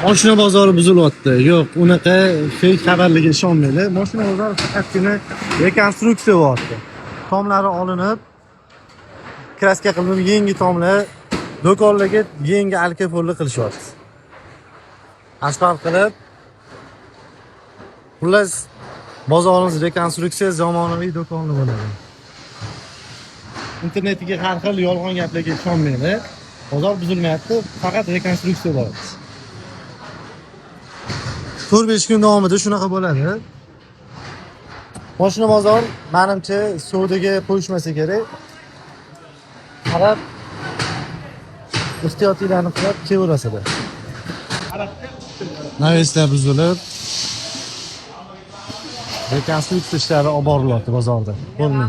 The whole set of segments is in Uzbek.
Moshina bozori buzilyapti. Yo'q, unaqa fake xabarlarga ishonmanglar. Moshina bozori faqatgina rekonstruksiya bo'lyapti. Tomlari olinib, kraska qilinib, yangi tomlar, do'konlarga yangi alkopolni qilishyapti. Asfalt qilib, xullas bozorimiz rekonstruksiya, zamonaviy do'konli bo'ladi. Internetdagi har xil yolg'on gaplarga ishonmanglar. Bozor buzilmayapti, faqat rekonstruksiya bo'lyapti. 4-5 kun davomida shunaqa bo'ladi. Moshina bozor menimcha savdoga qo'yishmasa kerak. Qarab ehtiyotinglarni qilib kelaverasizlar. Навес lar buzilib, rekonstruksiya ishlari olib borilyapti bozorda. Bo'lmay.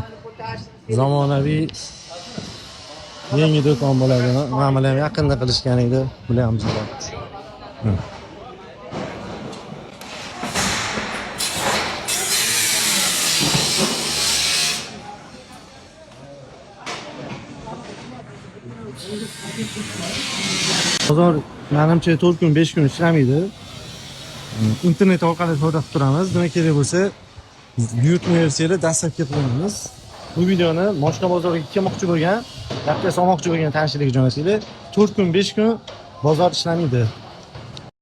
Zamonaviy yangi do'kon bo'ladi. Mana bular ham yaqinda qilishgan edi. Bular ham buzilyapti. Bozor menimcha 4 kun, 5 kun ishlamaydi. Internet orqali savdo qilib turamiz. Nima kerak bo'lsa, buyurtma bersanglar, dastlabki qilamiz. Bu videoni moshina bozoriga kelmoqchi bo'lgan, zapchast olmoqchi bo'lgan tanishlarga jo'natsanglar, 4 kun, 5 kun bozor ishlamaydi.